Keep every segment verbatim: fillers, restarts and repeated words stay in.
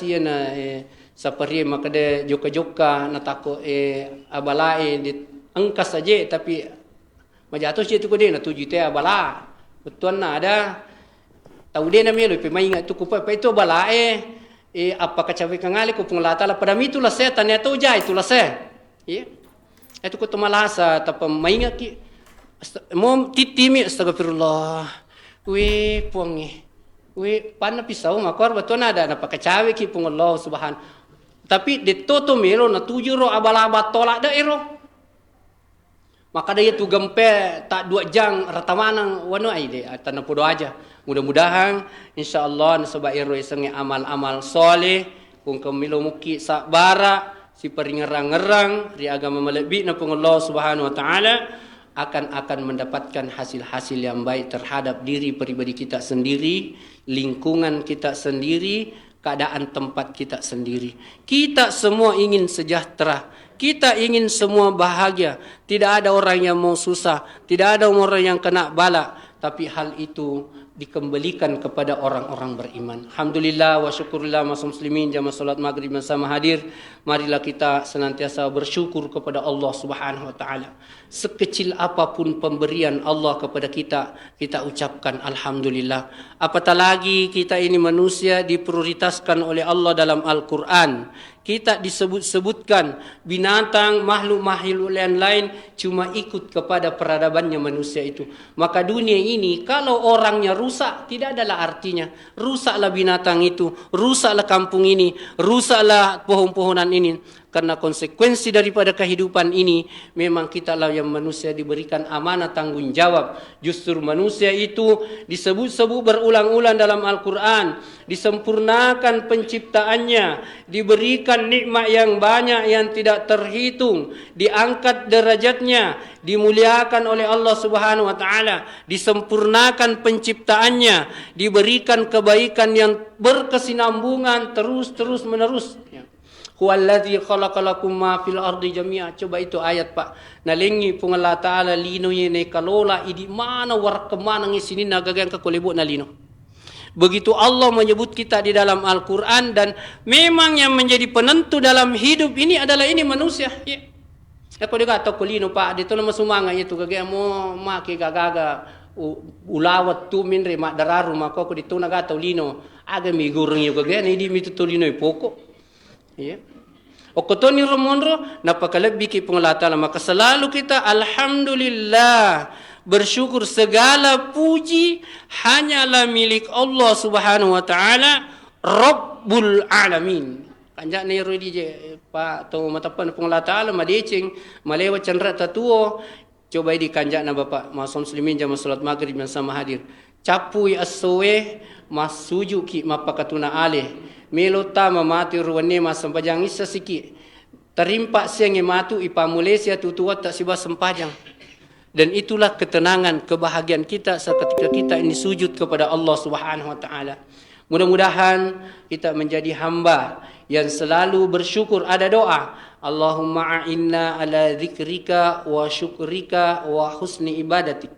Sia na, eh, sapari makkeda jokka-jokka, natakko, eh, abalae di engka saje, tapi majato sia tu ko de natuju te abala. Bettuanna ada tau de namelo pe mainga tu ko pa, pa itu abalae, eh, appakacawekang ale ko Puang Allah Taala, pada mitu lase, tania to jai tu lase. Iya. Itu ko to malasa, tappa maingaki. Ast-, mo tittimi, astagfirullah. We, Puangnge. We, panna pisau makor, bettuanna ada napakacaweki Puang Allah Subhanahu. Tapi detto to melo natuju ro abala-abala tolak daero. Makkeda iya tu gempe tak dua jang rata maneng wanu ai de, tanna podo aja. Mudah-mudahan insyaallah nasaba ero isengnge amal-amal soleh, kung kemilo muki sabbara, siparingerang-ngerang ri agama malebbi'na Puang Allah Subhanahu wa Ta'ala, akan, akan mendapatkan hasil-hasil yang baik terhadap diri pribadi kita sendiri, lingkungan kita sendiri, keadaan tempat kita sendiri. Kita semua ingin sejahtera, kita ingin semua bahagia. Tidak ada orang yang mau susah, tidak ada orang yang kena bala. Tapi hal itu dikembalikan kepada orang-orang beriman. Alhamdulillah wa syukurillah, masom muslimin, jamaah salat maghrib yang sama hadir. Marilah kita senantiasa bersyukur kepada Allah Subhanahu wa Ta'ala. Sekecil apapun pemberian Allah kepada kita, kita ucapkan alhamdulillah. Apatah lagi kita ini manusia diprioritaskan oleh Allah dalam Al-Quran. Kita disebut-sebutkan binatang, makhluk-makhluk yang lain cuma ikut kepada peradabannya manusia itu. Maka dunia ini kalau orangnya rusak, tidak adalah artinya. Rusaklah binatang itu, rusaklah kampung ini, rusaklah pohon-pohonan ini. Karena konsekuensi daripada kehidupan ini, memang kitalah yang manusia diberikan amanah tanggung jawab. Justru manusia itu disebut-sebut berulang-ulang dalam Al-Quran, disempurnakan penciptaannya, diberikan nikmat yang banyak yang tidak terhitung, diangkat derajatnya, dimuliakan oleh Allah Subhanahu wa Ta'ala, disempurnakan penciptaannya, diberikan kebaikan yang berkesinambungan terus-terus menerus. Ya. Huwallazi khalaqa lakum ma fil ardi jami'a. Coba itu ayat, Pak. Nalengngi Puang Allah Ta'ala lino ye naikalola, idi mana warakka maneng sininna gaga engka ko lebo'na lino. Begitu Allah menyebut kita di dalam Al-Quran, dan memang yang menjadi penentu dalam hidup ini adalah ini manusia. Ya. Ako dega tau ko lino, Pak, de tona masumanga itu gaga mo make gagaga u-, ulawat tu minre maddararu mako ko de tona ga tau lino. Aga mi gureng yo gaga na idi mitu to lino poko. Iya. Okko toni ro monro, napakalebbiki Puang Allah Ta'ala. Maka selalu kita, alhamdulillah, bersyukur, segala puji hanyalah milik Allah Subhanahu wa Ta'ala, Rabbul Alamin. Kanja'na ero dije, Pak, to mateppa Puang Allah Ta'ala, madeceng, malewa cenre tatuo, Coba idi kanja'na Bapak, masom muslimin jamaah salat maghrib yang sama hadir. Cappui essoe, massujuki mappakatuna ale. Melo tama matu ro wennie massempajang issa siki. Tarimpa siangnge matu ipamulesi atutuwatta siba sempajang. Dan itulah ketenangan, kebahagiaan kita seketika kita ini sujud kepada Allah Subhanahu wa Ta'ala. Mudah-mudahan kita menjadi hamba yang selalu bersyukur. Ada doa, "Allahumma a'inna ala dzikrika wa syukrika wa husni ibadatik."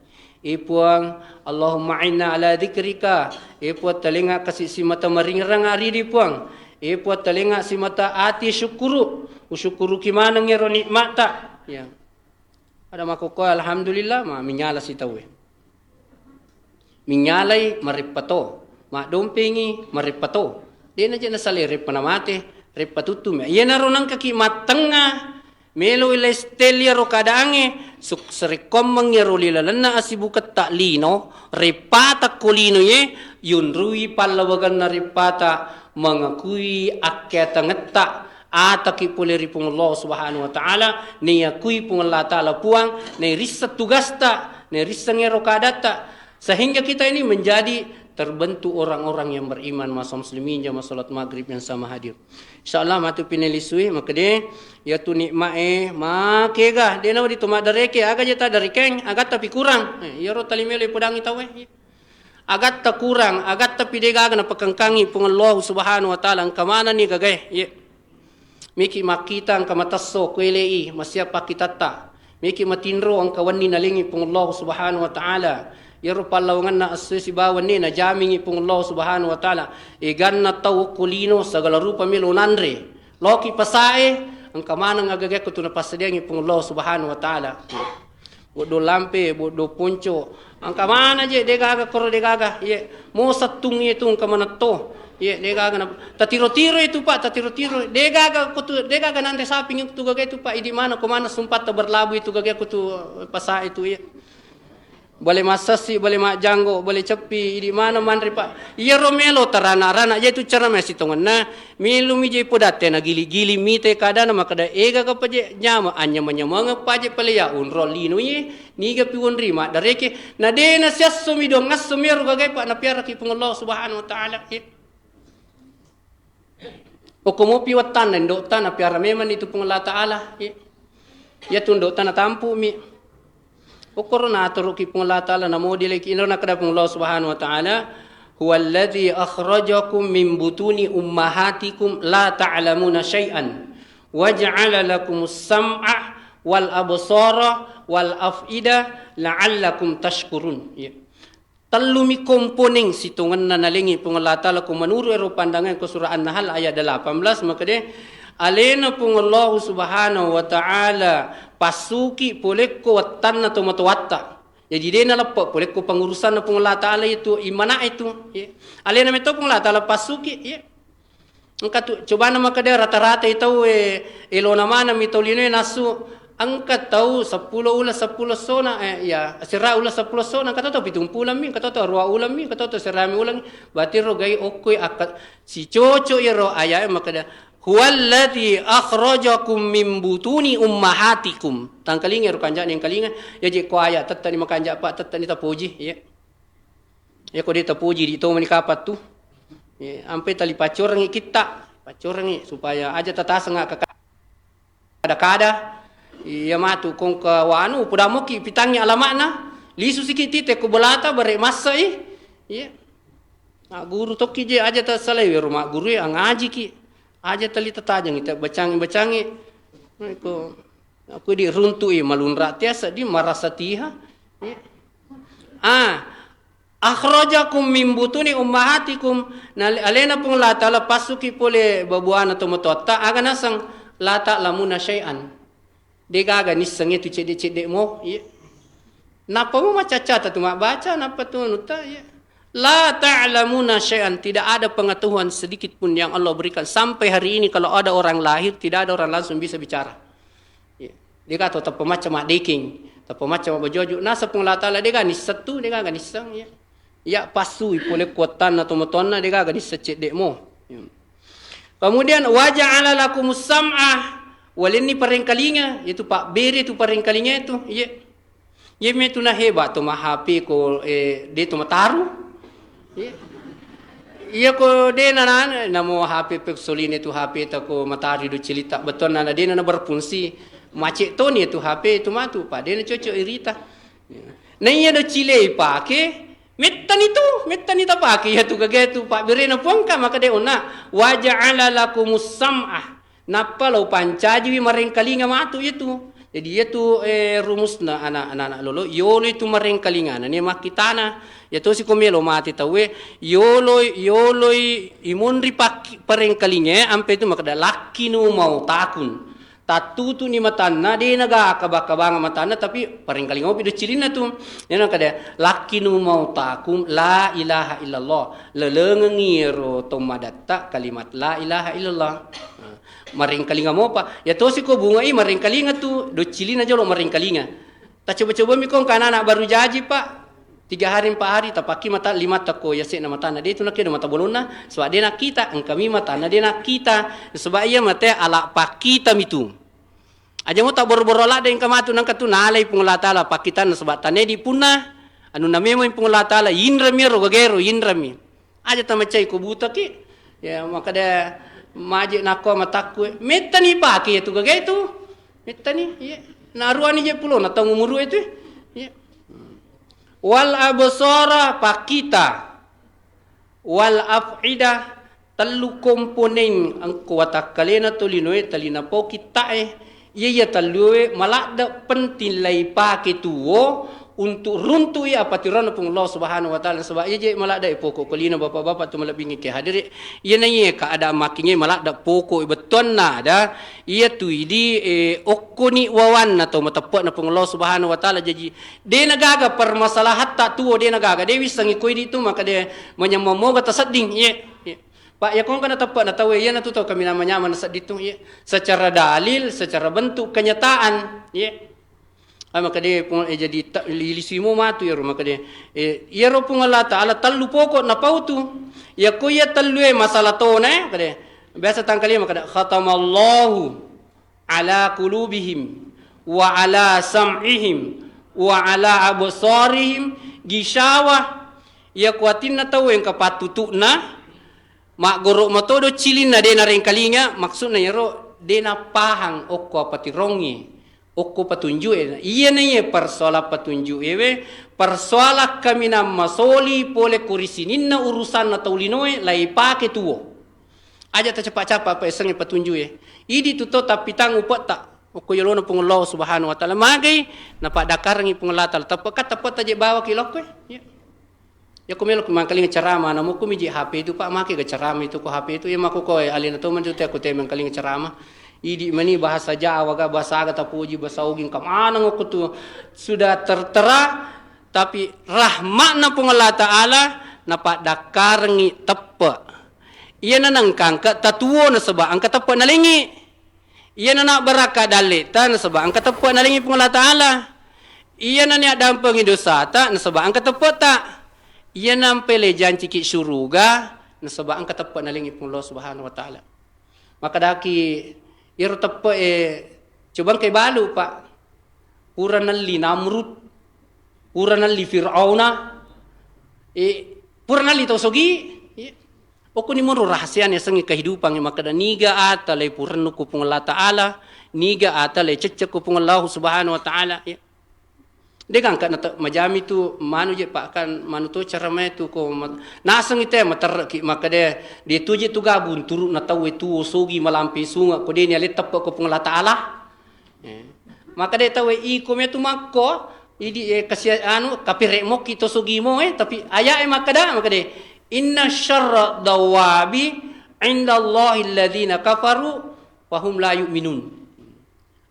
E Puang, Allahumma a'inna ala dzikrika. E Puang, talenga kasi simata maringerang aridi Puang. E Puang, talenga simata ati syukuru. Usyukuruki maneng ero nikmata. Ya. Ada makkokkoe, alhamdulillah, ma minyala sitauwe. Minyalai mareppato, maddompengi mareppato. De'na je nasalai reppa namate, reppa tuttu mi. Iyanaro nangkaki mattengnga, melo lestel iyaro keadaangnge, suk-, sarekkoammeng iyaro ri lalenna asibuketta lino, reppata ko lino ye, yunrui pallawaganna reppata, mangakui akkeatangetta, ataki pole ri Puang Allah Subhanahu wa Ta'ala, naiakui Puang Allah Ta'ala Puang, nairisseng tugasta, nairisseng ero kadatta, sehingga kita ini menjadi terbentuk orang-orang yang beriman, masom muslimin jamaah salat maghrib yang sama hadir. Insyaallah matu pinellisui, makkede, iyatu nikma'e makega, de'na wedding to maddareke, aga je taddarekeng, agatta pi kurang. Eh, iyaro tali melo ipodangi tauwe. Agatta kurang, agatta pi degaga napakengkangi Puang Allah Subhanahu wa Ta'ala, engka manenni gagae. Ye. Miki makkita engka matesso kuelei, masiappa kitatta. Miki matinro engka wenni nalengi Puang Allah Subhanahu wa Ta'ala. Iyaro pallawangenna essoe sibawa wennie najamingi Puang Allah Subhanahu wa Ta'ala. Eganna tau okko lino segala rupa melo nanre. Loki pasae, engka maneng aga-aga tu napassadiangi Puang Allah Subhanahu wa Ta'ala. Boddo lampe, boddo ponco. Engka mana je, degaga koro degaga. Ye, mo settung itu engka manetto. Ye, degaga na, tatiro-tiro itu, Pak, tatiro-tiro. Degaga kutu, degaga nanre saping itu gaga itu, Pak. Idi mana ko mana sumpatta berlabuh itu gaga kutu pasae itu, ye. Bale massessi, bale majjanggo, bale ceppi, idi mana manre, Pak. Iyaro melo tarana-rana, je tu cara masitongenna, melumi je podatte na gili-gili mite kadana makkeda, ega kapa je nyama, anyama-nyamangeng paje pale ya unro lino ye, niga pi wonri maddareke, na de na siasso mi dong asso mero gagai, Pak, napiaraki Puang Allah Subhanahu wa Ta'ala. Okko mopi wettanna indo'ta napiara memang itu Puang Allah Ta'ala. Iya. Iya tu indo'ta natampu'mi. Okkoro naturuki Puang Allah Ta'ala namodileki inro nakkeda Puang Allah Subhanahu wa Ta'ala, "Huwallazi akhrajakum min butuni ummahatikum la ta'lamuna syai'an wa ja'ala lakumus sam'a wal absara wal af'ida la'allakum tashkurun." Iya. Tellumi komponeng sitongenna nalengngi Puang Allah Ta'ala ko menuru ero pandangan ko surah An-Nahl ayat delapan belas, makkeda, alena Puang Allah Subhanahu wa Ta'ala passuki polekko wettanna tomatoatta. Jadi de naleppe polekko pengurusanna Puang Allah Ta'ala itu imana itu. Ya. Alena metto Puang Allah Ta'ala passuki, ya. Engka tu, cobana makkeda rata-rata i tau, eh, elona maneng mi tau linoe nassu, engka tau seppulo uleng, seppulo essona, eh, iya, sera uleng seppulo essona, engka to tau pitung uleng mi, engka to tau aruwa uleng mi, engka to tau serami uleng, berarti ro gai okkoi akka-, sicoco iyaro ayat e makkeda, "Huwallazi akhrajakum min butuni ummahatikum." Tangkalinga ro kanja'na engkalinga, ya je ko ayat tettani makanja, Pak, tettani tapoji, iya. Iya ko de tapoji di to mani kapang tu. Iya, ampe tali paccorengi kitta, paccorengi supaya aja tataseng akka kada-kada. Iya matu kongka wanu, pudamoki pitangi alama'na, lisu siki tite ko bolata bare massai. Iya. Magguru tokki je aja tasalai wero magguru e, angajiki. Aja tali tatajengi, tabacangi-bacangi. Iko, aku di runtu i malunra tiasa di marasa tiha. Iya. Ah, Akhrajakum min butuni ummahatikum, na alena Puang Allah Ta'ala passuki pole babuana tomatoatta, aga naseng, la ta'lamuna syai'an. Degaga nissengnge tu cedde-cedde mo, iya. Nappa mo macacata tu mabbaca, nappa tu nutta, iya. La ta'lamuna syai'an, tidak ada pengetahuan sedikit pun yang Allah berikan. Sampai hari ini kalau ada orang lahir, tidak ada orang langsung bisa bicara. Iya. Dega to tappa macca maddekeng, tappa macca mabbajuaju. Naseng Puang Allah Ta'ala dega nissettu, dega nisseng, iya. Iya, passui pole kuattanna tomatoanna, dega nisseng cedde mo. Iya. Kemudian, wa ja'ala lakumus sam'a, walenni parengkalinga, itu pabbere tu parengkalinga itu, iya. Iya metu na heba to ma H P ko, eh, de to mataru. Iya. Iya ko de na, na, namo H P pe soline tu H P ta ko matari do cilita. Betul na, na de na berfungsi. Macet toni tu H P tu matu, pa de na cocok irita. Iya. Na iya do cilei pake, mettani tu, mettani tapake. Iya tu gage tu, pa berena puangka maka de ona. Wa ja'ala lakumus sam'a. Nappa lao pancajiwi marengkalinga matu iyatu. Jadi iyatu, eh, rumusna ana-, anak-anak lolo, yolo itu marengkalinga, nani makkitana. Iyatosi ko melo mate tauwe, yolo, yoloi imonri pakki-, parengkalinga, ampe itu makkeda, "Lakkinu mautakun." Tattutuni matanna, de naga kaba-kabanga matanna, tapi parengkalinga mopi do cilinna tu. Iyana kada, "Lakkinu mautakum la ilaha illallah." Lelengengi ero to madatta kalimat la ilaha illallah. Nah, marengkalinga mopa. Iyatosi ko bungai marengkalinga tu, do cilina jolo marengkalinga. Tacoba-coba mi ko engka anak-anak baru jaji, Pak. Tiga hari, empat hari, tapakki mata, limatta ko yase'na matanna. De tu nakkedo mata bolonna, saba de nakkita, engka mi matanna de nakkita. Saba iya mate ala pakkita mi tu. Aja mo tabboro-boro ladde engka matu nangka tu nalai Puang Allah Ta'ala pakkitanna saba tanedi punna, anunna memang Puang Allah Ta'ala, yinrami ero gagero, yinrami. Aja tamacai ko butaki. Ya, makkada maje nakko matakku. Mettani pake ya tu gagai tu. Mettani, iya. Naruani je pulo na tau umuru itu. Iya. Wal absara pakita. Wal af'idah tellu komponen engko watakkalena tolinoe talina pau kitta'e. Iya, iya tellue maladde penting lai pake tuo Untuk runtu'i apatiroanna Puang Allah Subhanahu wa Ta'ala, nasaba iya je maladda e poko' ko lino bapak-bapak tu malebbingngi ke hadiri, iyana iye keadaan makkingnge maladda poko' bettuanna ada, iya tu idi, eh, okkoni wawanna tau mateppe'na Puang Allah Subhanahu wa Ta'ala. Jaji, de nagaga permasalahatta tuo, de nagaga, de wissengngi ko idi tu, maka de manyameng moga tasedding, iye, iye. Pak, iya kongka nateppe'na tau e, iyana tu tau kaminang manyameng nasedding tu, iye. Secara dalil, secara bentuk kenyataan, iye. Ah, maka de pung-, eh, jadi ta-, li-, lisui mo matu iyaro, maka de, eh, iyaro Puang Allah Ta'ala tellu poko' napautu. Iya ko iya tellu e masalah tona e, maka de. Biasa tangkali maka de, "Khatamallahu ala qulubihim wa ala sam'ihim wa ala absarihim gishawa." Iya ko atinna tau engka pattutu'na, maggoro' matodo cilinna de narengkalinga, maksudna iyaro de napahang okko apatirongnge. Okko patunju'e. Iyana iye persoalan patunju'e we, persoalan kaminang masoli pole ko ri sininna urusanna tau linoe, laipake tuo. Aja tacapa-capa paessengnge patunju'e. Idi tu to tappitang upe'ta. Okko yolona Puang Allah Subhanahu wa Ta'ala. Magai, napaddakkarengngi Puang Allah Ta'ala. Teppe'ka teppe'ta je bawaki lokkoe. Iya. Iya ko melo mangkalinga ceramah, namo ko miji H P itu, Pak, make ga ceramah itu ko H P itu, iya mako ko, eh, alena to mani tu te ko te mangkalinga ceramah. Idi mani bahasa Jawa ga, bahasa aga tapuji, bahasa Ogi, engka maneng ko tu sudah tertera, tapi rahmatna Puang Allah Ta'ala napaddakkarengngi teppe'. Iyana nengka engka tatuo nasaba engka teppe' nalengngi. Iyana nabbarakka dalle'ta nasaba engka teppe' nalengngi Puang Allah Ta'ala. Iyana niaddampengi dosata nasaba engka teppe'ta. Iyana mpele janciki suruga nasaba engka teppe' nalengngi Puang Allah Subhanahu wa Ta'ala. Makkedaki, iyaro teppe'e, coba engkai balu, Pak. Pura nelli Namrud, pura nelli Fir'auna, eh, pura nelli tau sogi. Iya. Okkoni monro rahasiana yasengnge kehidupangnge, makkeda niga ata laipurennu ko Puang Allah Ta'ala, niga ata laicecce ko Puang Allah Subhanahu wa Ta'ala. Iya. Dega engka nate-, majami tu manu je, Pak, kan manu to caramae tu ko ma-, nasengngi te materreki makkeda de tu je tu gabung turunna tauwe tuo sogi malampe sunge ko de ni ale teppe ko Puang Allah Ta'ala. Eh. Makkeda tauwe iko metu makko, idi, eh, kasia-, anu, kapere mokki to sogimo, eh, tapi aya'e makkeda, makkeda, "Inna syarra dawabi indallahi alladzina kafaru wa hum la yu'minun."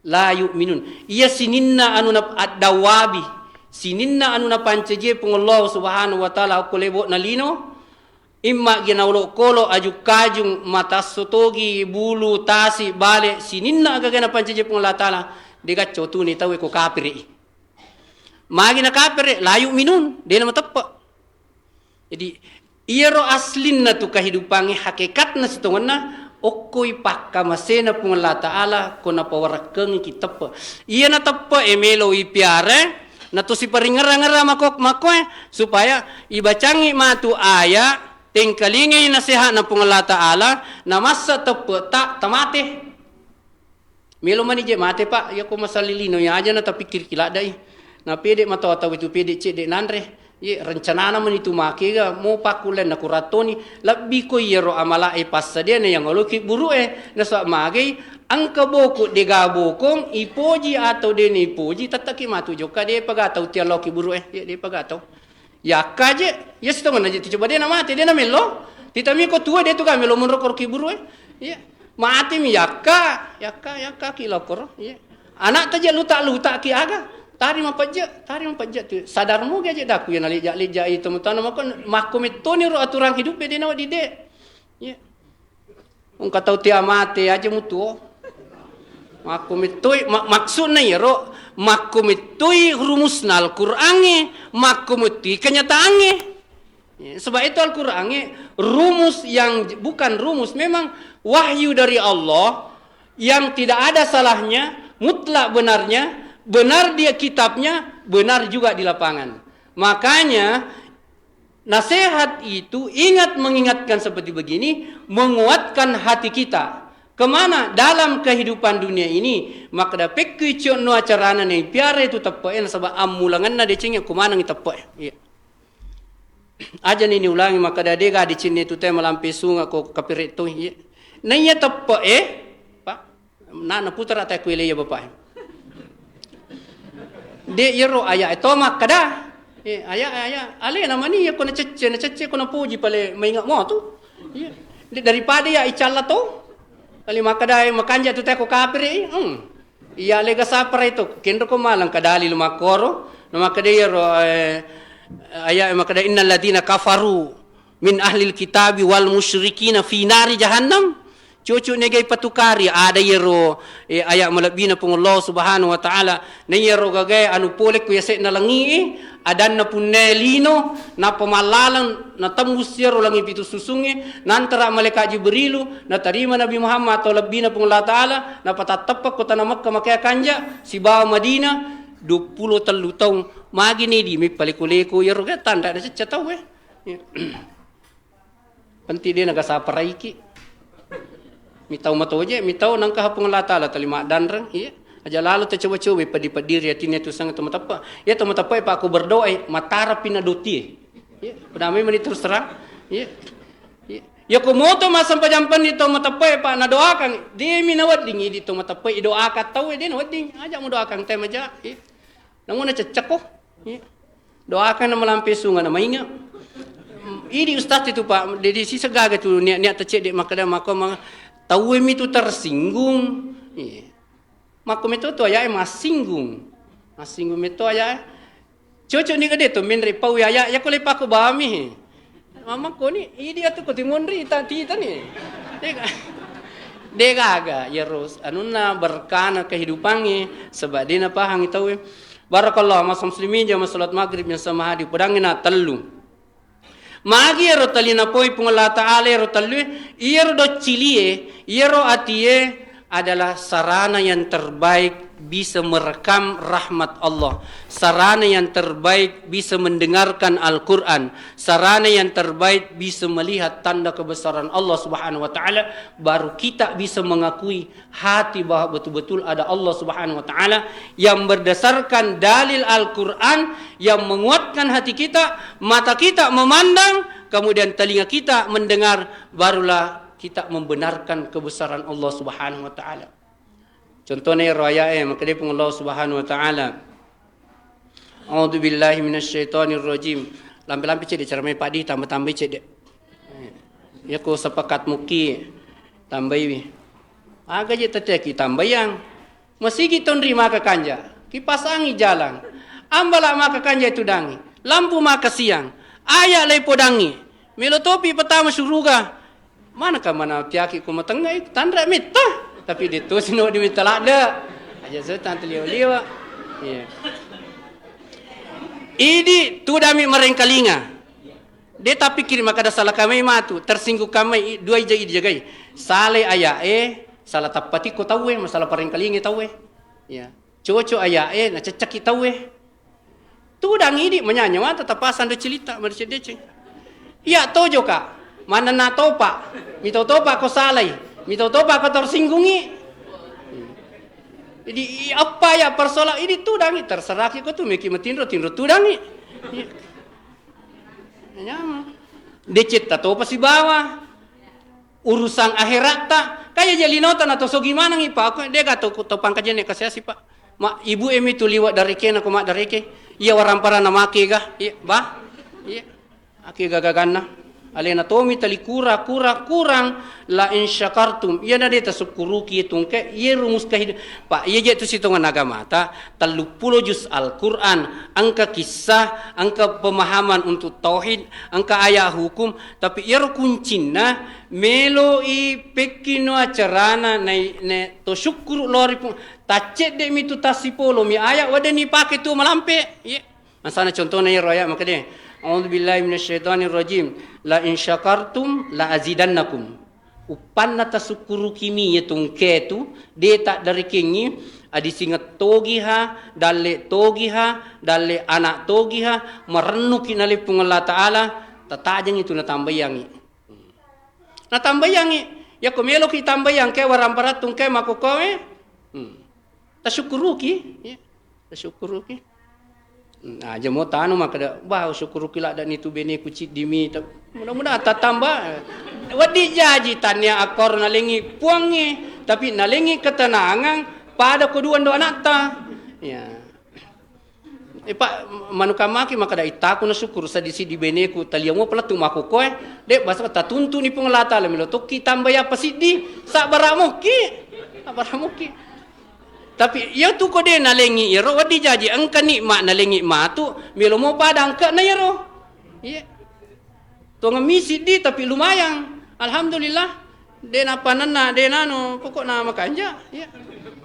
La yu'minun. Iya sininna anu na-, ad-dawabi, sininna anu napancajie Puang Allah Subhanahu wa Ta'ala okko lebo'na lino, imma gina olokolo, aju-kajung, mata sotogi, bulu, tasi, bale, sininna agaga napancaji Puang Allah Ta'ala, dega cotuni tauwe ko kapiri. Magi na kapiri, la yu'minun, de na mateppe. Jadi, iyaro aslinna tu kehidupangnge, hakekatna sitongenna, okkoi pakkamasena Puang Allah Ta'ala, ko napawarekkengiki teppe. Iyana teppe e melo ipiara, natosi paringerra-ngerra mako-, makoe, supaya ibacangngi matu aya, tengkalingai naseha'na Puang Allah Ta'ala, namassa teppe ta, tamate. Melo mani je mate, Pak, iya ko masalli lino iya aja na tapikkiriki laddai. Na pede matoa tau itu pede cedde nanre. Ye, rencanana mani tu makega mo pakkullenna kurattoni, lebbi ko iyaro amala e passadiana yang oloki buru e, nasaba magai engka boko dega bokong ipoji atau dena ipoji, tettaki matu jokka de pagatau tialloki buru e, ye, de pagatau. Yakka je, iya sitongenna je tu coba de namate, de namello. Titami ko tuo de tu ga melo monro koro ki buru e. Iya. Matemi yakka, yakka, yakka ki lokoro. Iya. Anak ta je luta-luta ki aga. Tari mapejje, tari mapejje tu. Sadar moga je daku ya nalija-lija itu mutana mako makko mettoni ro aturan hidup e de nawa dide. Iya. Engka tau tea mate aja mutuo. Makko mettoi, ma-, maksudna iyaro, makko mettoi rumusna Al-Qur'angnge, makko mettoi kenyataangnge. Ya, sebab itu Al-Qur'angnge rumus yang j-, bukan rumus, memang wahyu dari Allah yang tidak ada salahnya, mutlak benarnya, benar dia kitabnya, benar juga di lapangan. Makanya, Nasihat itu ingat mengingatkan seperti begini, menguatkan hati kita. Kemana? Dalam kehidupan dunia ini. Makkeda pekkui cionno acarana naipiara itu teppe'e nasaba ammulangenna decengnge kumanengngi teppe'e. Iya. Aja ni niulangi makkeda dega decengnge tu te malampe sunga ko kapire toi. Iya. Naiya teppe'e, Pak. Na, naputara tae kuelei ya Bapak. De' iyaro aya' e to makkeda. Eh, aya', aya', alena mani iyako nacecce, nacecce ko napoji pale mainga' mo tu. Iya. De' daripada iya' icalla to. Pale makkeda, eh, makanja' tu teko kapere', eh. Hmm. Iya, lega sapara itu. Kenro ko malang ka dalil makkoro. Na makkeda iyaro, eh, aya' e makkeda, "Innal ladzina kafaru min ahlil kitabi wal musyrikina fi nari jahannam." Cucu negai patukari, ada iyaro, eh, aya' malebbina Puang Allah Subhanahu wa Ta'ala. Na iyaro gagae anu pole ku yase'na langi'e, adanna punnae lino, nappa mallalang natembus iyaro langi pitu susungnge, nantara malaika' Jibrilu, natarima Nabi Muhammad atau lebbina Puang Allah Ta'ala, nappa tatteppa ko tana Mekka makea kanja', sibawa Madinah, duappulo tellu taung. Magi nedi meppaleko-leko iyaro gae tanra nacecce tauwe. Iya. Penting de' nagasaparaiki. Mitau matoje', mitau nangka Puang Allah Ta'ala tali maddanreng, iya. Aja' lalo tacoba-coba peddi-peddi ri atinna tu sang to mateppe'. Iya, to mateppe' pa' ko berdoa, eh, matarapi na dotie. Iya, pada memang terus terang. Iya. Iya. Ya ko moto massempajang penni to mateppe' pa' nadoakan, de' mi nawedding idi' to mateppe' idoakan tau, eh, de' nawedding. Aja' mudoakan te maja'. Iya. Namuna cecekko. Iya. Doakan na malampe sunga' na mainga'. Idi' ustaz itu, Pak, jadi sisa gaga tu niat-niat tacedde' makkeda makko ma-, tauwe mi tu tersinggung. Iya. Makko meto tu aya' e massinggung. Massinggung meto aya' e. Cocok ni gede tu menre pau aya', ya ko le pakko bami. Mama ko ni, idi' atu ko timonri ta-, tita ni. De' ga-, de' gaga, ya ros, anunna berkana kehidupannya, sebab de' napahangi tauwe. Barakallah, masa muslimin jamaah salat maghrib yang sama hadir. Pedangi na tellu. Magi ero tali napoi Puang Allah Ta'ala ero tellu, iyaro doccilie, iyaro atie adalah sarana yang terbaik bisa merekam rahmat Allah, sarana yang terbaik bisa mendengarkan Al-Quran, sarana yang terbaik bisa melihat tanda kebesaran Allah Subhanahu wa Ta'ala, baru kita bisa mengakui hati bahwa betul-betul ada Allah Subhanahu wa Ta'ala yang berdasarkan dalil Al-Quran yang menguatkan hati kita, mata kita memandang, kemudian telinga kita mendengar, barulah kita membenarkan kebesaran Allah Subhanahu wa Ta'ala. Contohnya ero aya' e, makkeda Puang Allah Subhanahu wa Ta'ala, "A'udzu billahi minasyaitonir rajim." Lampe-lampe cedde' cara mai paddi, tambah-tambai cedde'. Yako sepakat muki tambaiwi. Aga je' tatiaki tambayang. Masigi tonri maka kanja', kipasangi jalang. Ambala' maka kanja' itu dangi. Lampu maka siang. Aya' lai podangi. Melo topi patama suruga. Manaka mana tiaki ko matengngai, tanra metta. Tapi de' to sino di metta ladde'. Aja' setan teliwa-liwa. Iya. Idi' tudami marengkalinga. De' tapikkiri makkeda sala kamai matu, tersinggung kamai, i-, dua ija idijagai. Salai aya' e, sala tappati ko tauwe, masala parengkalinga tauwe. Iya. Cocok aya' e, naceccaki tauwe. Tudang idi' manyanya mata tapasang do cilitta, madeceng-deceng. Iya tojo ka, manenna topa, mitau topa ko salai, mitau topa ko tersinggungi. Jadi, i-, apa ya persoalan ini tudangi, terserah ki ko tu, meki matinro, tinro tudangi. Iya. Nyameng. Decetta topa sibawa. Urusan akheratta, kaya je linota na tosogi manengi, Pak. Aku dega to, to pangkajene kasiasi, Pak. Ma, ibu emi tu liwa darekena ko maddareke. Iya warampara na make ga. Iya, bah. Iya. Ake gagaganna. Alena tomi tali kura, kura, kurang. La in syakartum. Iya na de tasukkuruki tungke. Iya rumus kehidupan. Pak, iya je tu sitongan agamata. Telluppulo juz Al-Quran, engka kisah, engka pemahaman untuk tauhid, engka ayat hukum, tapi iyaro kuncinna, meloi pekkino acarana nai-, ne-, to syukkuru lori Puang, taccedde mi tu tassipolo mi ayat, weddeni pake tu malampe. Iya. Masana contohna iyaro ayat makkeda, "A'udzubillahi minasyaitonirrajim. La in syakartum la azidannakum." Uppanna tasukkurukimi iya tungketu, de taddarekengngi, adisingeng togiha, dalle togiha, dalle anak togiha, marennuki nale Puang Allah Ta'ala, tatajengngi tu natambayangngi. Natambayangngi, yako meloki tambayang ke warampara tungke makokoe, hmm. Tasukkuruki, ya. Tasukkuruki. Nah, aja mo tanu makkeda, "Bah, usukkuruki ladda nitu beneku ciddimi." Ta-, mudah-mudahan tatamba. Wedding jaji tania akkoro nalengi puangnge, tapi nalengi ketenangan pada kedua ndo anakta. Ya. Eh, Pak, manukang maki makkeda, "Ittaku na syukur, seddi-siddi beneku, talia mua pelettu makkokkoe." De', basa tatuntuni Puang Allah Taala, melo tokki tambai apa siddi, sabbara mokki. Sabbara mokki. Tapi iya tu ko de' nalengi iyaro, wedding jaji engka nikmat nalengi matu, melo mo pada engkana iyaro. Iya. Tongeng mi siddi, tapi lumayan. Alhamdulillah. De' napanenna, de' nanu, pokokna makanja. Iya.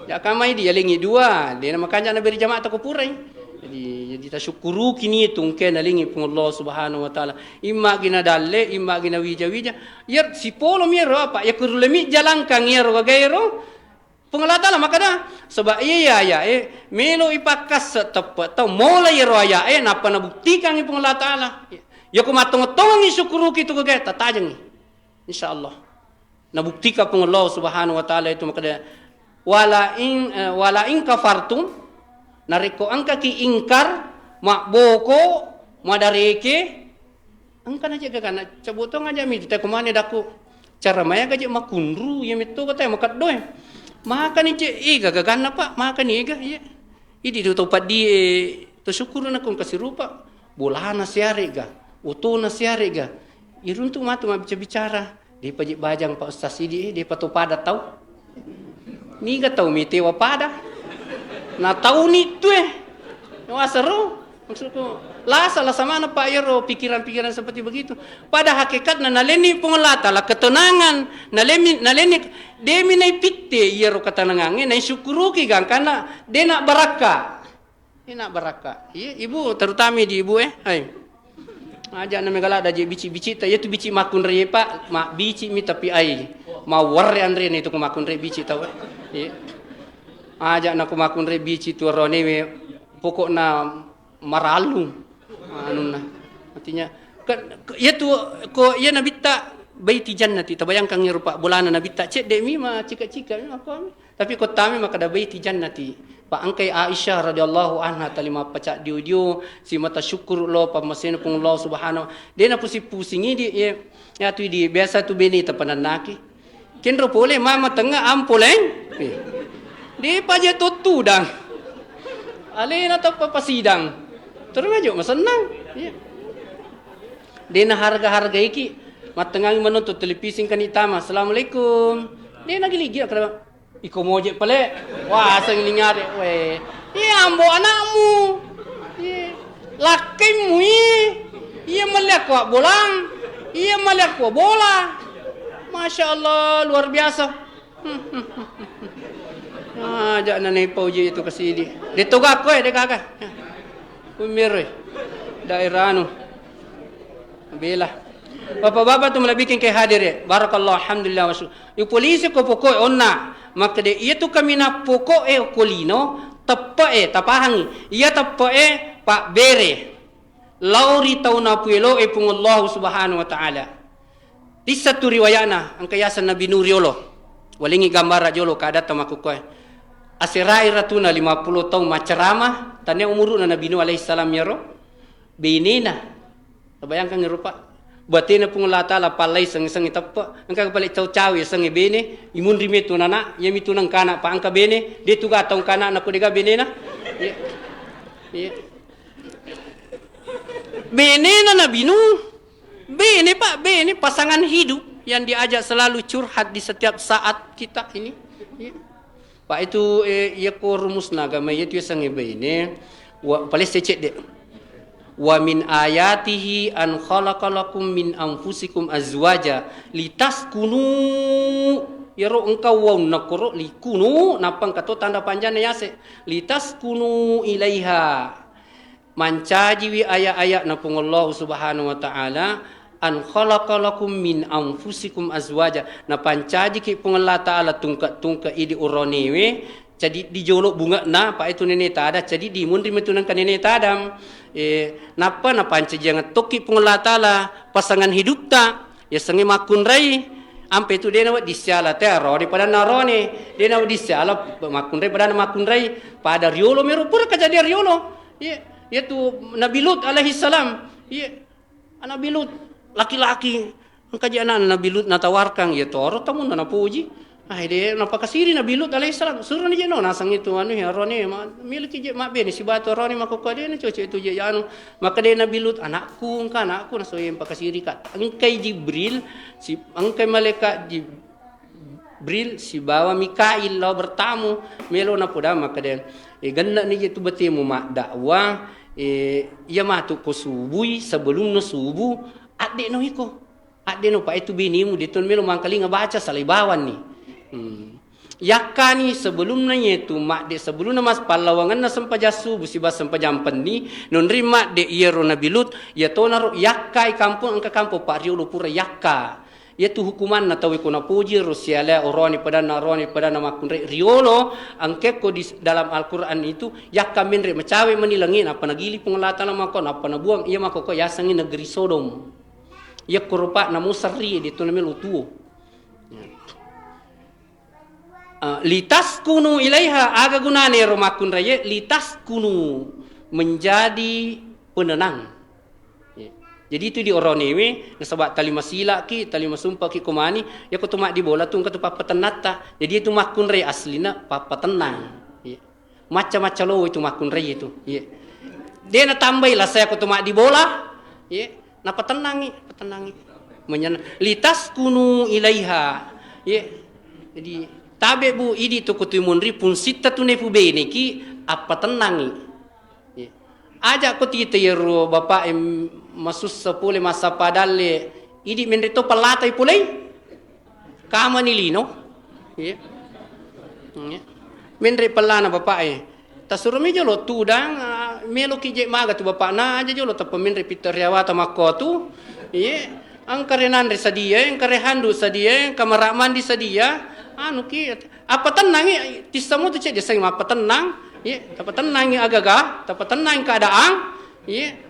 Jaka mai dialengi dua, de' na makanja na beri jamaah toko purai. Jadi, jadi tasyukkuruki ni tungke nalengi Puang Allah Subhanahu wa Taala. Imma gina dalle, imma gina wija-wija. Iya sipolo mi ro apa? Ya kurulemi jalangkang iyaro gagaero. Puang Allah Taala makkeda, saba' iya, iya, ayae melo ipakkasse teppe' tau, mola iyaro ayae nappa nabuktikangngi Puang Allah Taala. Yako mattongo-tongongngi syukuruki tu gagae, tatajengngi. Insya Allah. Nabuktika Puang Allah Subhanahu wa Taala itu makkeda, "Wala in, eh, wala in kafartum," narekko engkaki ingkar, mabboko, madareke, engka na je gaganna, cabutong aja mi, teko mane daku, cara maya gaje makunru, iya metto kata makeddoe. Makani je, ega gaganna, Pak, makani ega, iya. Idi do to paddie, to syukur na kong kasirupa, bolana siarega, otona siarega. Iruntu matu mabbicara-bicara. Depa je bajang Pak Ustaz idi, eh, depa to pada tau. Niga tau mitewa pada. Na tau ni tu, eh. Wasero. Maksudku, lasa, lasa mana Pak iyaro pikiran-pikiran seperti begitu. Pada hakikatna nalenni Puang Allah Taala ketenangan, nalenni, nalenni demi naipitte iyaro ketenangangnge, naisyukuruki gangkanna dena barakka. Ina barakka. Iya, ibu, terutama di ibu, eh. Hai. Aja na megala daji bici-bici ta, iya tu bici makunre, Pak, ma bici mi tapi ai. Mau warre anre ni tu ko makunre bici tau, eh. Iya. Aja na ko makunre bici tu rone we, pokokna maralu. Anunna. Artinya, kan, iya tu ko iya nabitta baiti jannati, tabayangkan iyaro, Pak, bolana nabitta cedde mi ma cika-cika mi apa mi. Tapi kottami makkeda baiti jannati. Pa engkai Aisyah radhiyallahu anha tali mappaca dio-dio, simata syukur lo pammasena Puang Allah Subhanahu. De napusi-pusingi di, iya, iya tu di biasa tu bene tapanannaki. Kenro pole mama tengnga ampoleng. Eh. De paja tottudang. Alena tappa pasidang. Terus aja masennang. Iya. De na harga-hargaiki. Mattengangi menonton televisi kani tama. Assalamualaikum. De na gili-gili. Iko moje pale, wah, aseng ini nyari, weh. Iya, ambo anakmu. Iya. Lakkaimu, iya. Iya, mali aku bolang. Iya, mali aku bola. Masya Allah, luar biasa. Aja na nepau je itu kasidi. De toga ko, eh, de gaga. Umir, eh. Daerah anu. Bela. Bapak-bapak tu malebbiking ke hadir, eh. Barakallah, alhamdulillah, wa syukur. Ipolisi ko pokok onna. Makkeda, iya tu kaminang pokok e ko lino, teppe e, tapahangi. Iya teppe e, pabbere. Lao ri tau napuelo e Puang Allah Subhanahu wa Ta'ala. Tissa tu riwayana, engka yaseng Nabi Nuh riolo. Walengi gambara jolo ka adatta makkukkoe. Aserai ratuna lima puluh taung maccarama, tania umuruna Nabi Nuh alaihi salam yaro. Benena. Tabayangkan rupa. Batena Puang Allah Ta'ala pallai sengi-sengi teppe. Engka pale cau-cau ya sengi bene, imunri metu nana, ya mitu nang kana pa engka bene, de tu gatau kana na ko dega benena. Iya. Iya. Benena Nabi Nuh. Bene, Pak, bene, pasangan hidup yang diajak selalu curhat di setiap saat kita ini. Iya. Pak, itu, eh, iya ko rumusna agama, iya tu yasengnge bene. Wa, palesse cedde. "Wa min ayatihi an khalaqa lakum min anfusikum azwaja litaskunu." Yaro engka waunna koro likunu, nappa engka to tanda panjana yase. "Litaskunu ilaiha." Mancajiwi aya-aya'na Puang Allahu Subhanahu wa Ta'ala, "An khalaqa lakum min anfusikum azwaja." Napancajiki Puang Allah Ta'ala tungke-tungke idi oronewe, cadiddi jolo bunge'na, pa itu nene tada, cadiddi munri metu nengka nene tadam. Eh, nappa napancajiang tokki Puang Allah Ta'ala pasangan hidupta, yasengnge makkunrai. Ampe tu dena wedding siala te arone padanna arone, dena wedding siala makkunrai padanna makkunrai. Pada riolo mero pura kejadian riolo. Iya, iya tu Nabi Lut alaihi salam. Iya. Nabi Lut, laki-laki. Engka ji anakna Nabi Lut natawarkan, iya toro tamunna napuji. Ah, de' napakasiri Nabi Lut alaihissalam. Suroni je' no nasang itu anu ya, roni ma-, miliki je' mabbene sibatu roni makkokko de' na cocok itu je' anu. Maka de' Nabi Lut, "Anakku, engka anakku," nasoe pakasiri ka. Engkai Jibril, si, engkai malaikat Jib-, Jibril sibawa Mikail lao bertamu, melo napoda maka de'. E, genne' ni je' tu batemu maddakwah, e, iya matu ko subui, sebelumna subuh, adde' no iko. Adde' no, pa' itu binimu, de' to melo mangkalinga baca, salai bawanni. Hmm. Yakkani sebelumna yetu, madde' sebelumna mas pallawangenna sempajang subuh siba sempajang penni, nonri madde' iyaro Nabi Lut, iya tonaro yakkai kampong, engka kampong pa' riolo pura yakka. Iyatu hukumanna tauwe ko napoji ro siala oroni padanna, oroni padanna makkunrai riolo, engkekko di s-, dalam Al-Quran itu, yakka menre' macawe' mani langi', nappa nagili Puang Allah Ta'ala mako, nappa nabuang iya mako ko yasengngi negeri Sodom. Yakko rupa' namo serri, de' to namelo tuo. Ah, litaskunu ilaiha, aga gunana ero makkunraie? Litaskunu, menjadi penenang. Ya. Jadi itu di oronewe, nasaba' tali masilaki, tali masumpaki ko mani, yako tu maddi bola tu engka tu pappatennatta. Jadi itu makkunrai aslina pappatennang. Ya. Macca-macca lo itu makkunrai itu. Iya. De' natambai lasa ko tu maddi bola. Iya. Napatennangi, patennangi. Menyenang. Litaskunu ilaiha. Iya. Jadi, tabe' Bu, idi tu ko tu monri pungsitta tu nepubeneki, appatennangi. Iya. Aja' ko tita iyaro bapak e masussa pole massappa dalle, idi menre' to pallatai polei. Kamani lino. Iya. Iya. Menre' pellana bapak e. Tasuro mi jolo tudang, ah, meloki je' maga tu bapakna, aja' jolo tappa menre' pitta riawata makko tu. Iya. Engka re nanre sadia, engka re handu sadia, engka mara' mandi sadia. Anuki, appatennangi, tissa mutu cedde' sai mappatennang. Iya, tapatennangi agaga, tapatennangi keadaan. Iya.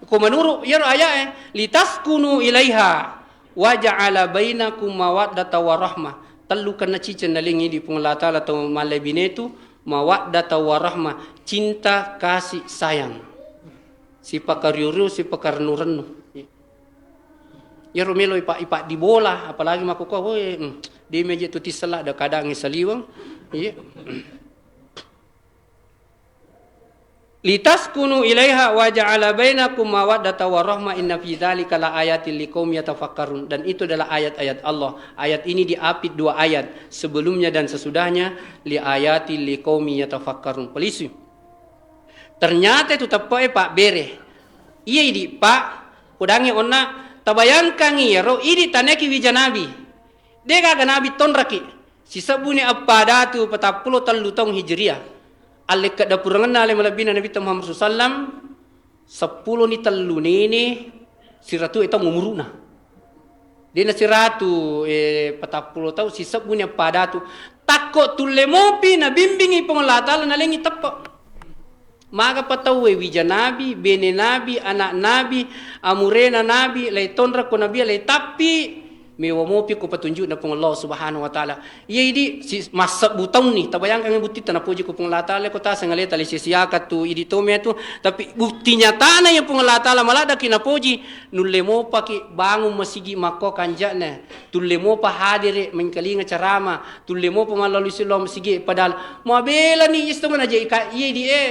Ko menuru' iyaro ayat e, litaskunu ilaiha. Wa ja'ala bainakum mawaddata wa rahmah. Tellu kenna ciceng nalengngi di Puang Allah Ta'ala tau mallebbinetu, mawaddata wa rahmah, cinta kasih sayang. Sipakario-rio, sipakarennu-rennu. Iyaro melo ipa-, ipaddi bola, apalagi makkukua, "Woi, mm, de' meje tu tissella de' kadangngi saliweng." Iya. Litaskunu ilaiha wa ja'ala bainakum mawaddata wa rahma inna fi dzalika la ayatin liqaumi yatafakkarun. Dan itu adalah ayat-ayat Allah. Ayat ini diapit dua ayat, sebelumnya dan sesudahnya, li ayatin liqaumi yatafakkarun. Pelisi. Ternyata itu teppe'e, Pak, bere. Iya idi, Pak, kudangi onna, tabayangkangi iyaro idi taneki wija nabi. De' gaga nabi tonraki. Sisebbuni eppa datu patappulo tellu taung Hijriah. Allekka dapurengenna ale malebbina Nabitta Muhammad sallallahu alaihi wasallam, seppulo ni tellu nene, siratu e taung umuru'na. De'na siratu, eh, patappulo taung, sisebbuni eppa datu. Takko tulle mopi nabimbingi Puang Allah Ta'ala nalengi teppe'. Magapa tauwe wija nabi, bene nabi, anak nabi, amurena nabi, lai tonra ko nabi, lai tappi, mewa mopi ko patunjukna Puang Allah Subhanahu wa Ta'ala. Iya idi, si, massebbu taunni, tabayangkan buttitta napoji ko Puang Allah Ta'ala, ko taseng aleta le sia-siakan tu idi to metu, tapi bukti nyatana iya Puang Allah Ta'ala maladdaki napoji, nulle mopaki bangun masigi makko kanja'na, tulle mopa hadere mengkalinga carama, tulle mopa mallalui silong masigi, padahal mabelani istongan aja ika, iya idi, eh,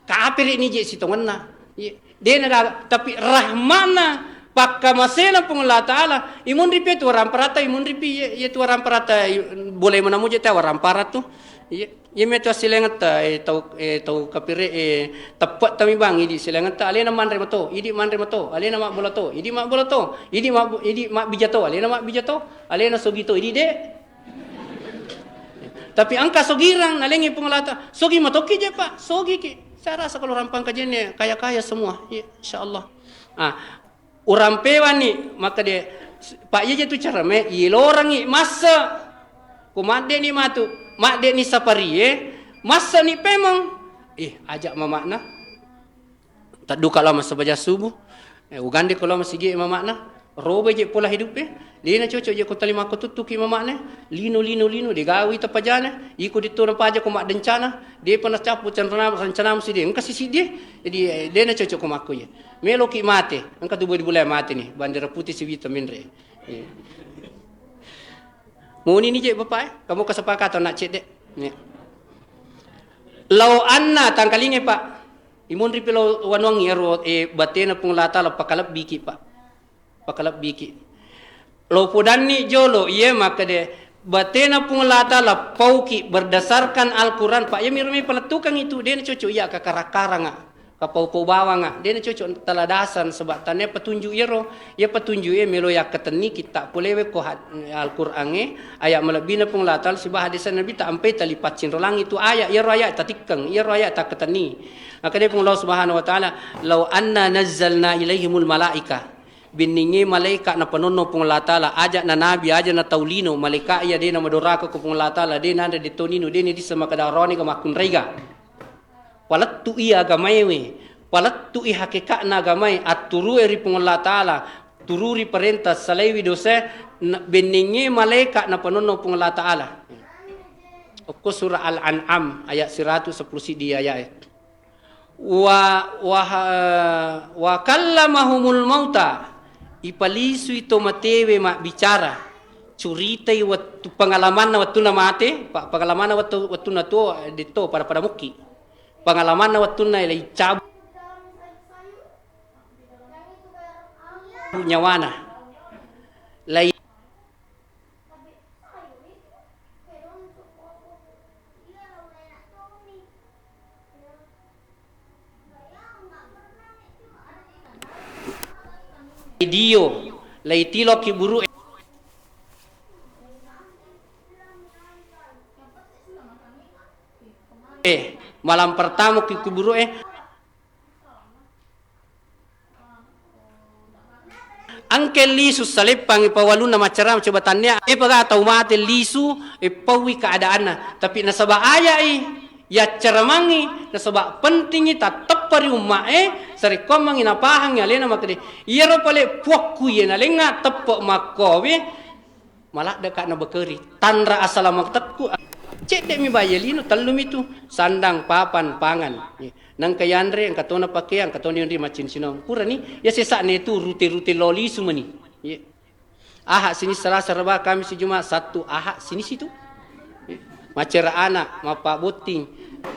Kapiri ni je sitongenna. Ye, dena gaga, tapi rahmana, pakkamasena Puang Allah Ta'ala, imunripi tu waramparatta, imunripi ye, ye tu waramparatta, boleh menamu je ta waramparat tu. Ye, ye metu asilengetta, eh, tau, eh, tau kapiri, eh, teppe' tami bang, idi silengetta, alena manre mato, idi manre mato, alena mabbola to, idi mabbola to, idi mabbo-, idi mabbija to, alena mabbija to, alena sogi to, idi de. Tapi engka sogirang, nalengi Puang Allah Ta'ala, sogi matoki je, Pak, sogi ki. Saya rasa kalau rampang kajiannya kaya-kaya semua. Iya, insya Allah. Ah, urampewani, maka dia, Pak, iya je tu cara me, ilorangi massa. Ku madde ni matu, madde ni saparie, massa ni pemeng. Ih, ajak mamakna. Tadduka lao massabaja subuh. Eh, ugande ko lao masigi mama'na. Roba je pola hidup e. Dena cocok je ko tali makkotuttuki mama'na. Lino, lino, lino, de gawi tapajana. Iko ditto napaja ko maddencana. Depa nacappu rencana, rencanamu sidi. Engka sisi dia. Jadi, eh, dena cocok ko makko je. Meloki mate. Engka tu bodi bulai mate ni. Bandera putih siwita menre. Iya. Muni ni je Bapak, eh? Kamu kesepakatan nak cedde. Ya. Lau anna tangkalinge Pak. Imunri pilo wanuang ero, eh, batena Puang Allah Ta'ala pakalebbiki Pak. Pakalebbiki. Lo podanni jolo, iye makkede, batena Puang Allah Ta'ala pauki berdasarkan Al-Quran, Pak, iya miro mi palettukang itu, dena cocok iya kakara-karanga, kapau-pau bawanga, dena cocok taladasan, sebab tania petunjuk iyaro, iya petunjuk iya melo yakkatenni kitta polewe ko had-, Al-Quran e, ayat malebbina Puang Allah Ta'ala siba hadis Nabi ta ampai tali paccinrolangi tu ayat, iyaro ayat tatikkeng, iyaro ayat takkatenni. Makkede Puang Allah Subhanahu wa Ta'ala, "Lau anna nazzalna ilaihimul malaika." Benningnge malaika napanonno Puang Allah Ta'ala, aja na nabi, aja na tau lino, malaika iya de na madoraka ko Puang Allah Ta'ala, de nanre de tonino, de ni dissa makkeda roni ga makkunraiga. Palettu iya agamaewe, palettu i hakeka'na agamae, atturue ri Puang Allah Ta'ala, tururi parenta, salaiwi dosae, na-, benningnge malaika napanonno Puang Allah Ta'ala. Okko surah Al-An'am ayat siratu seppulo siddi ayae. Wa, wa, wa kallamahumul mauta, ipalisui to matewe mabbicara, curitai wettu, pengalamanna wettunna mate, pa-, pengalamanna wettu, wettunna tuo, eh, detto pada-pada mukki. Pengalamanna wettunna laicabu nyawana. Lai Dio, laitiloki buru'e. Eh, malam pertama ki kuburu'e. Engke lisu saleppangi pawalunna maccarama, coba tannia, eh, paga tau mate lisu, eh, paui keadaanna. Tapi nasaba ayai, yaccaramangi, nasaba pentingi, tatteppa ri umma'e, sarekkoammangi napahangi alena makkede. Iyaro pale puakku iye nalengnga teppe makkowe, Maladde ka nabekeri, tanra asalamaktekku. Cedde mi baye lino, tellu mi tu, sandang, papan, pangan. Ye. Nangka yanre, engka tona pakeang, engka tona yanre maccin-cinong. Purani, ya sesakne tu rute-rute lo lisu mani. Ye. Aha, Senin, Selasa, Reba, Kamis, Jumat, Sabtu, Aha, Senin situ. Maccera ana, mappabotting,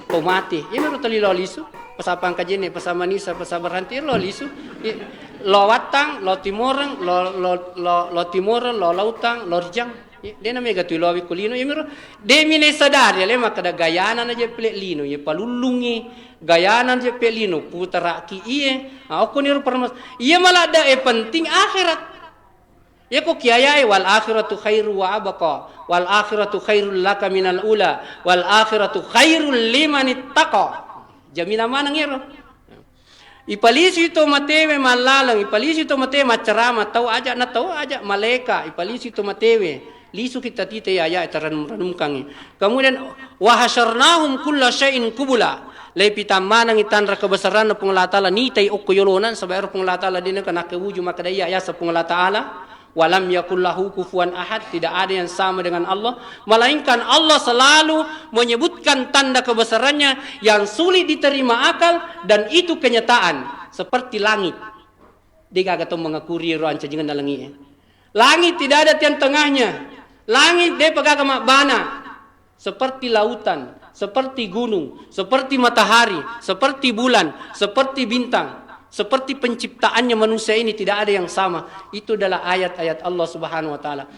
to mate. Iyami ro tuli lo lisu, pasa pangkajene, pasa manisa, pasa berhenti lo lisu. I-, lo wattang, lo timoreng, lo, lo, lo, lo timoreng, lo lautang, lo rijang. I-, dena mega tu lo wikko lino, iyami ro. Demi ne sadari, ale makkeda gayana na je pele lino, ye palullungi, gayana na je pele lino, putaraki iye. Ah, okko ni ro permas-, iye maladde e penting akhirat. Yako kiayae, "Wal akhiratu khairu wa abqa, wal akhiratu khairul laka minal ula, wal akhiratu khairul liman ittaqa." Jaminan maneng ero. Ipalisui to matewe mallaleng, ipalisui to matewe maccarama, tau aja na tau aja malaeka, ipalisui to matewe. Lisu kita tite ya, ya, taranum-ranumkangi. Kemudian, "Wa hasyarnahum kulla syai'in kubula." Leipitammanengi tanra kebesaranna Puang Allah Ta'ala, nitai okko yolonan, saba ero Puang Allah Ta'ala dena kana kewuju makkeda iya yasa Puang Allah Ta'ala. Walam yakul lahu kufuwan ahad, tidak ada yang sama dengan Allah, melainkan Allah selalu menyebutkan tanda kebesarannya yang sulit diterima akal, dan itu kenyataan, seperti langit. Degaga to mengakui ro ancajingenna langi'e. Langit tidak ada tiang tengahnya. Langit depa gaga mabbana. Seperti lautan, seperti gunung, seperti matahari, seperti bulan, seperti bintang, seperti penciptaannya manusia ini tidak ada yang sama. Itu adalah ayat-ayat Allah Subhanahu wa Ta'ala.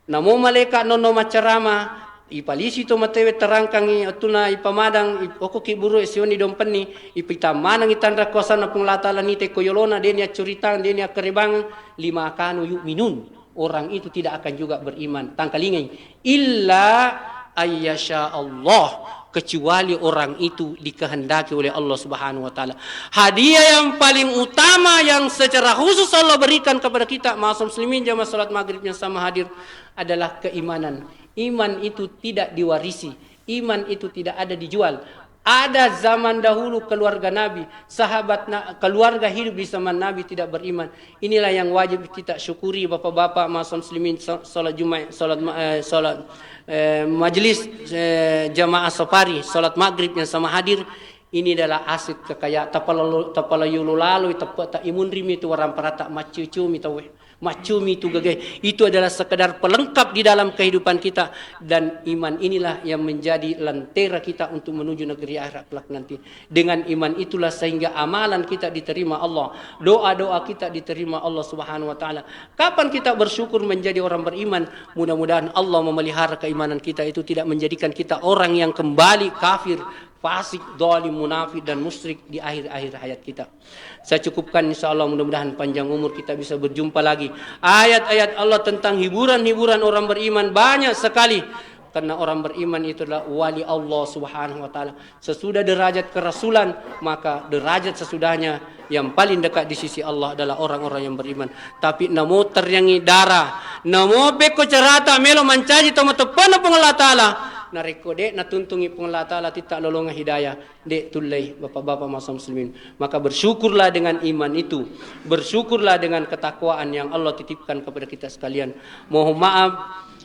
Namo malaeka nonno maccarama, ipalisi to matewe terangkangi, ottuna ipamadang, ip-, okkoki buru e sioni dompenni, ipitammanengi tanra kuasanna Puang Allah Ta'ala nite ko yolona, deni accuritang, deni akkarebang, lima kanu yu'minun. Orang itu tidak akan juga beriman. Tangkalingai, illa ayyasha Allah, kecuali orang itu dikehendaki oleh Allah Subhanahu wa Ta'ala. Hadiah yang paling utama yang secara khusus Allah berikan kepada kita, ma'asyiral muslimin, jamaah salat maghrib yang sama hadir, adalah keimanan. Iman itu tidak diwarisi, iman itu tidak ada dijual. Ada zaman dahulu keluarga Nabi, sahabat na-, keluarga hidup di zaman Nabi tidak beriman. Inilah yang wajib kita syukuri, bapak-bapak, ma'asyiral muslimin, sa-, salat Jumat, salat ma-, eh, salat, eh, majelis, eh, jamaah safari, salat maghrib yang sama hadir. Ini adalah aset kekayaan, tapalalu-, tapalayulu lalui, teppe ta imunrimi tu warang parata maccucumi tauwe. Maccumi itu gagai. Itu adalah sekedar pelengkap di dalam kehidupan kita. Dan iman inilah yang menjadi lentera kita untuk menuju negeri akhirat kelak nanti. Dengan iman itulah sehingga amalan kita diterima Allah, doa-doa kita diterima Allah Subhanahu wa Ta'ala. Kapan kita bersyukur menjadi orang beriman? Mudah-mudahan Allah memelihara keimanan kita itu tidak menjadikan kita orang yang kembali kafir, fasik, zalim, munafik, dan musyrik di akhir-akhir hayat kita. Saya cukupkan, insya Allah, mudah-mudahan panjang umur kita bisa berjumpa lagi. Ayat-ayat Allah tentang hiburan-hiburan orang beriman banyak sekali. Karena orang beriman itu adalah wali Allah Subhanahu wa Ta'ala. Sesudah derajat kerasulan, maka derajat sesudahnya yang paling dekat di sisi Allah adalah orang-orang yang beriman. Tapi namo teriangi darah, namo pekko cerata melo mancaji tau mateppe'na Puang Allah Ta'ala, narekko de' natuntungi Puang Allah Ta'ala titta lolonga hidayah, de' tullei, bapak-bapak, masa muslimin. Maka bersyukurlah dengan iman itu. Bersyukurlah dengan ketakwaan yang Allah titipkan kepada kita sekalian. Mohon maaf,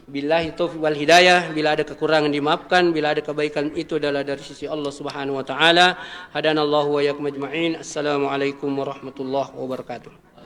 billahi taufiq wal hidayah, bila ada kekurangan dimaafkan, bila ada kebaikan itu adalah dari sisi Allah Subhanahu wa Ta'ala. Hadanallahu wa iyyakum ajma'in. Assalamualaikum warahmatullahi wabarakatuh.